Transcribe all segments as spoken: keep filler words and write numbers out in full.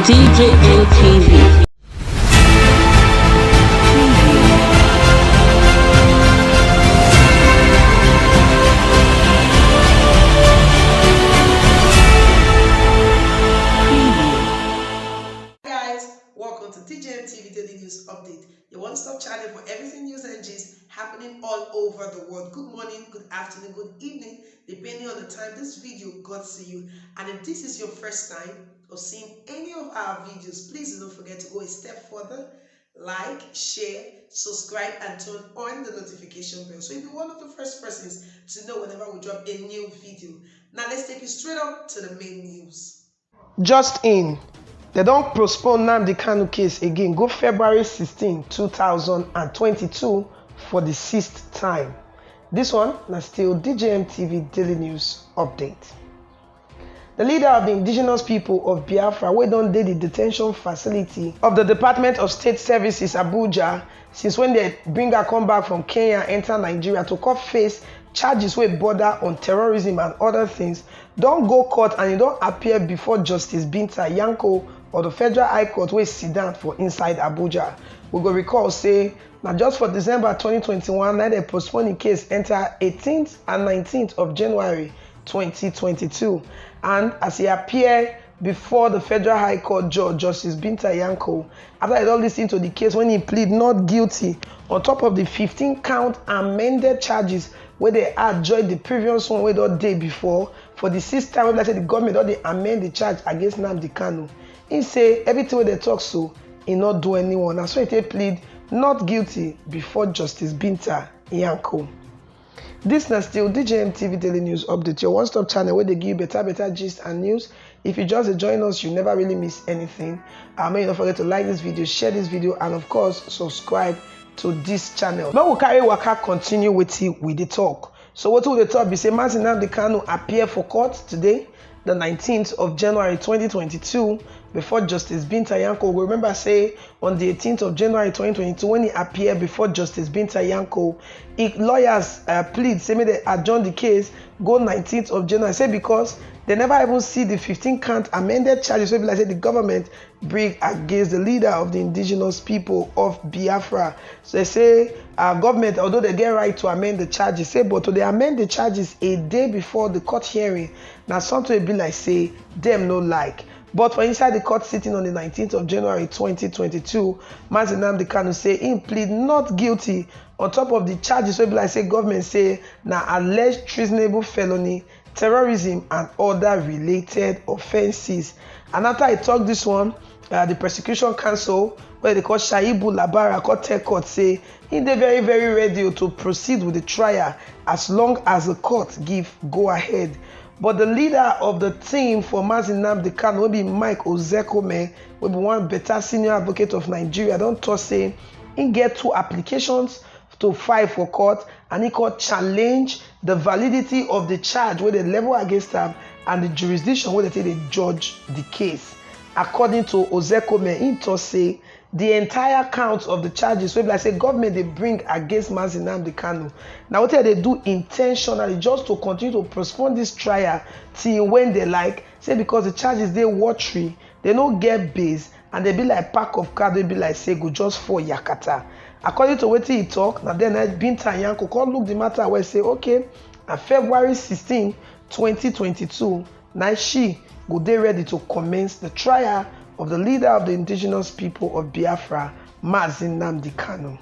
D J M T V. Guys, welcome to D J M T V Daily News Update, your one-stop channel for everything news and gist happening all over the world. Good morning, good afternoon, good evening, depending on the time this video got to you. And if this is your first time of seeing any of our videos, please don't forget to go a step further, like, share, subscribe, and turn on the notification bell so you'll be one of the first persons to know whenever we drop a new video. Now let's take you straight up to the main news. Just in, they don postpone Nnamdi Kanu case again go February sixteen, two thousand and twenty-two for the sixth time. This one na still D J M T V Daily News Update. The leader of the indigenous people of Biafra, wey don dey the detention facility of the Department of State Services, Abuja, since when they bring her come back from Kenya enter Nigeria to come face charges wey border on terrorism and other things, don go court and e don appear before Justice Binta Nyako of the Federal High Court wey sit down for inside Abuja. We go recall say na just for December twenty twenty-one na dem postpone im case enter eighteenth and nineteenth of January twenty twenty-two, and as e appear before the Federal High Court Judge, Justice Binta Nyako, after dem don listen to the case when he plead not guilty on top of the fifteen count amended charges wey dem add join the previous one wey don dey before, for the sixth time wey be like say the government don dey amend the charge against Nnamdi Kanu. He say everything wey dem talk so, he no do anyone. Na so he take plead not guilty before Justice Binta Nyako. This na still D J M T V Daily News Update, your one-stop channel wey dey give you better better gist and news. If you just dey join us, you never really miss anything. Uh, make you no forget to like this video, share this video, and of course, subscribe to this channel. Make we carry waka continue wetin we dey talk. So wetin we dey talk be say Mazi Nnamdi Kanu appear for court today, the nineteenth of January twenty twenty-two, before Justice Binta Nyako. We remember say on the eighteenth of January twenty twenty-two, when he appear before Justice Binta Nyako, his lawyers uh, plead say make dem adjourn the case go nineteenth of January. Say because dem never even see the fifteen count amended charges wey be like say the government bring against the leader of the indigenous people of Biafra. So dem say our government, although dem get right to amend the charges, say but to dey amend the charges a day before the court hearing na something wey be like say dem no like. But for inside the court sitting on the nineteenth of January twenty twenty-two, Mazi Nnamdi Kanu say he plead not guilty on top of the charges wey be like say government say na alleged treasonable felony, terrorism, and other related offences. And after he talk this one, uh, the prosecution counsel, wey dem call Shaibu Labara, come tell court say he dey very very ready to proceed with the trial as long as the court give go ahead. But the leader of the team for Mazi Nnamdi Kanu, wey be Mike Ozekhome, wey be one better senior advocate of Nigeria, don talk say he get two applications to file for court, and he come challenge the validity of the charge wey dem level against am and the jurisdiction wey dem take dey judge the case. According to Ozekhome, he talk say the entire count of the charges wey be like say government dey bring against Mazi Nnamdi Kanu na wetin dem dey do intentionally just to continue to postpone this trial till when dem like, say because the charges dey watery, dem no get base, and dem be like pack of card wey be like say go just fall yakata. According to wetin he talk, na then na Binta Nyako come look the matter well say, okay, na February sixteen, twenty twenty-two, na she go dey ready to commence the trial of the leader of the indigenous people of Biafra, Mazi Nnamdi Kanu.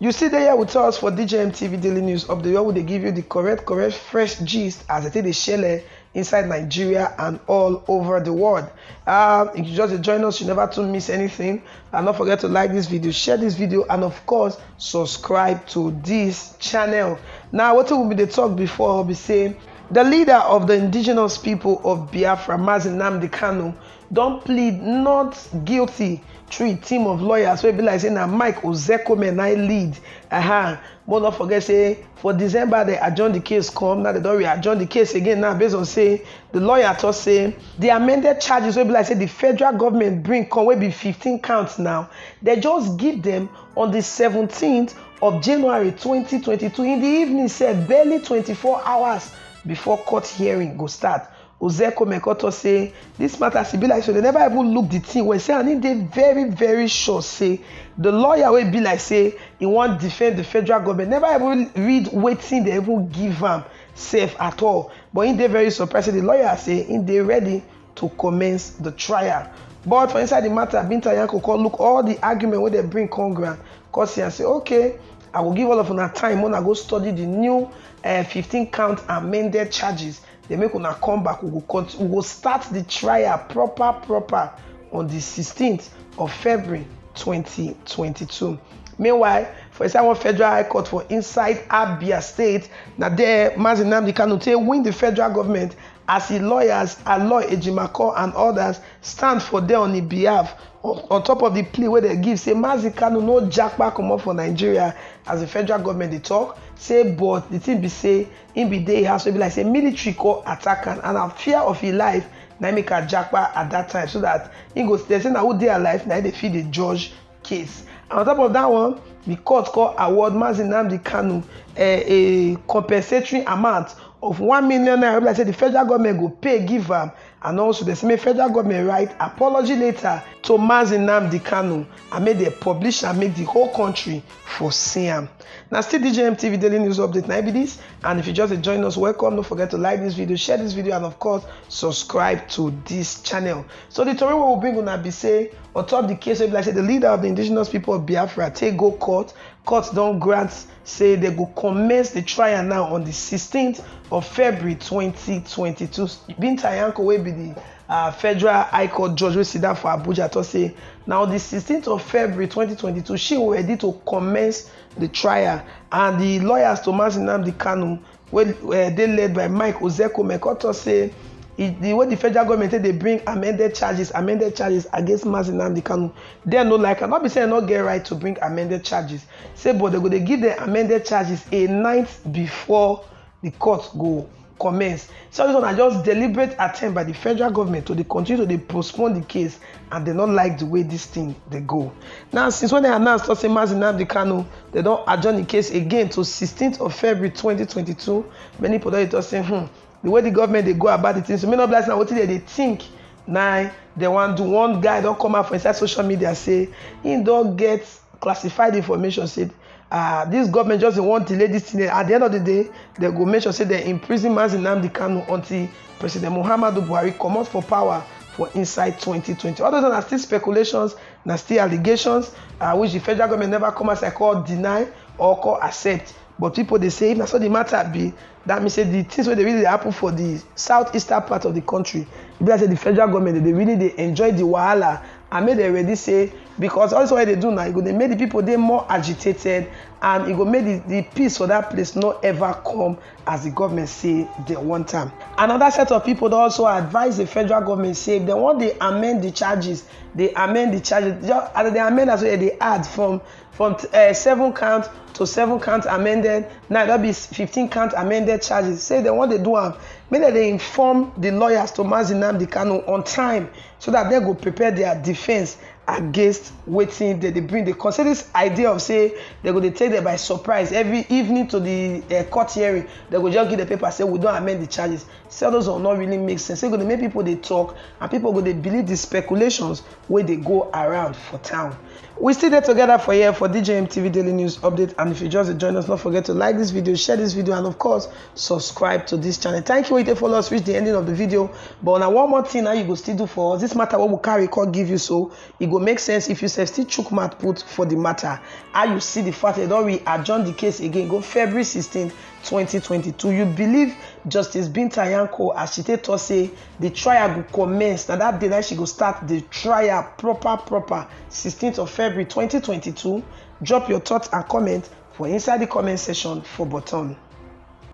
You still dey here with us for D J M T V Daily News Update, where we dey give you the correct, correct, fresh gist as dem take dey shele inside Nigeria and all over the world. Um, if you just dey join us, you never too miss anything. And don't forget to like this video, share this video, and of course, subscribe to this channel. Now, wetin we bin dey talk before be say the leader of the indigenous people of Biafra, Mazi Nnamdi Kanu, don plead not guilty through a team of lawyers wey be like say na Mike Ozekhome na im lead. Aha, mo no forget say for December dem adjourn the case come, now dem don re-adjourn the case again now, based on say the lawyer talk say the amended charges wey be like say the federal government bring come, wey be fifteen counts now, dem just give dem on the seventeenth of January twenty twenty-two in the evening sef, barely twenty-four hours before court hearing go start. Ozeko Mekoto say this matter, e be like so they never even look the thing well. Say, and he dey very, very sure say the lawyer wey be like say he wan defend the federal government never even read wetin they even give am sef at all. But he dey very surprised say the lawyer say he dey ready to commence the trial. But for inside the matter, Binta Yanko come look all the argument wey they bring come ground, come see and say, okay, I go give all of una time when I go study the new uh, fifteen count amended charges. They make una come back. We go, cont- we go start the trial proper, proper on the sixteenth of February twenty twenty-two. Meanwhile, for inside one federal high court for inside Abia State, na there Mazi Nnamdi Kanu take win the federal government as his lawyers, Aloy Ejimakor and others, stand for there on his behalf on, on top of the plea wey they give say Mazi Kanu no japa comot for Nigeria, as the federal government dey talk say, but the thing be say he be dey house wey be like say military come attack am, and na fear of his life na make am japa at that time, so that he go, they say na who dey alive na dey fit dey judge case. And on top of that one, the court come award Mazi Nnamdi Kanu a, a compensatory amount of one million naira wey be like say the federal government go pay give am, and also they say make federal government write apology letter to Mazi Nnamdi Kanu and make they publish and make the whole country for see am. Na still D J M T V Daily News Update na be this, and if you just dey join us, welcome. Don't forget to like this video, share this video, and of course, subscribe to this channel. So the tori wey we bring una be say, on top the case wey be like say the leader of the indigenous people of Biafra take go court, court don grant say they go commence the trial now on the sixteenth of February twenty twenty-two. Binta Yanko, wey be the uh, federal high court judge wey sit down for Abuja, talk say na on the sixteenth of February twenty twenty-two she ready to commence the trial, and the lawyers to Mazi Nnamdi Kanu wey uh, dey led by Mike Ozeko Mekoto say e, the way the federal government take dey bring amended charges, amended charges against Mazi Nnamdi Kanu, dem no like am. No be say dem no get right to bring amended charges, say but they go dey give them amended charges a night before the court go commence. So this one na just deliberate attempt by the federal government to dey continue to dey postpone the case, and they no like the way this thing dey go. Now, since when they announce talk say Mazi Nnamdi Kanu, they don adjourn the case again to sixteenth of February twenty twenty-two. Many people don dey talk say, hmm, the way the government dey go about the thing, so many of us na wetin they dey think na they wan do. One guy don come out for inside social media say he don get classified information say uh, this government just dey wan delay this thing. At the end of the day, they go make sure say they imprison Mazi Nnamdi Kanu until President Muhammadu Buhari comot for power for inside twenty twenty. All those na still speculations, na still allegations, uh, which the federal government never come outside call deny or call accept. But people dey say if na so the matter be, that means say the things wey dey really dey happen for the southeastern part of the country, e be like say the federal government dey really dey enjoy the wahala, and make dem ready say, because all this wey dey do now, e go dey make the people dey more agitated, and e go make the, the peace for that place no ever come as the government say they want am. Another set of people don also advise the federal government say if they wan dey amend the charges, they amend the charges. Just as they amend, as they add from from uh, seven count to seven count amended, now that be fifteen count amended charges. Say they want to do am, make dem dey inform the lawyers to Mazi Nnamdi Kanu on time, so that they go prepare their defense against wetin they dey bring. They consider this idea of say they go dey take them by surprise every evening to the uh, court hearing. They go just give the paper say we don amend the charges. Say those one no really make sense. Say go dey make people dey talk, and people go dey believe the speculations wey dey go around for town. We still dey together for here for D J M T V Daily News Update, and if you just dey join us, no forget to like this video, share this video, and of course, subscribe to this channel. Thank you wey you take follow us reach the ending of the video. But na one more thing now you go still do for us. This matter wey we carry come give you, so e go make sense if you sef still chook mouth put for the matter. How you see the fact they don re-adjourn the case again go February sixteenth, twenty twenty-two? You believe Justice Binta Yanko, as she take talk say the trial go commence, na that day that she go start the trial proper proper, sixteenth of February twenty twenty-two? Drop your thoughts and comment for inside the comment section for button.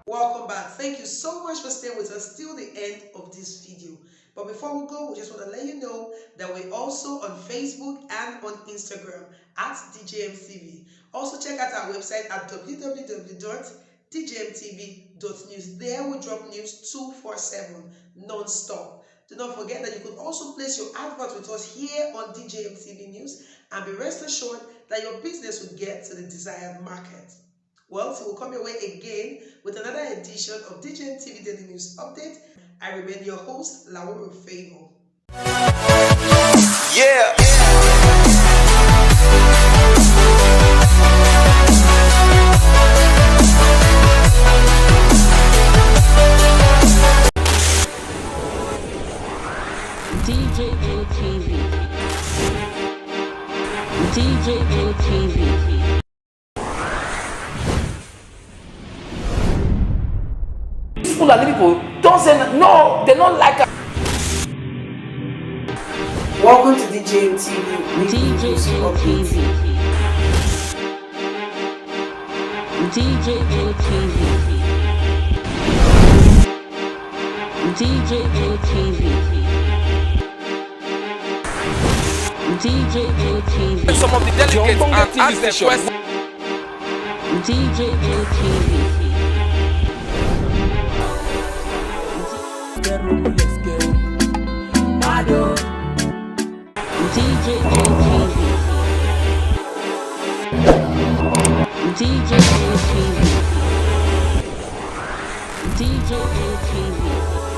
Welcome back. Thank you so much for staying with us till the end of this video. But before we go, we just want to let you know that we're also on Facebook and on Instagram at D J M T V. Also, check out our website at www.djmtv.news. There we drop news two four seven non-stop. Do not forget that you could also place your advert with us here on D J M T V News, and be rest assured that your business will get to the desired market. Well, so we'll come your way again with another edition of D J N T V Daily News Update. I remain your host, Laura Favor. Yeah. D J N T V. D J N T V. These Fulani people don't say n- no, they don't like us. Welcome to D J N T V. D J N T V. D J N T V. D J N T V. D J N T V. Some of the delegates and ask them questions. D J N T V. D J N T V. D J N T V. D J N T V.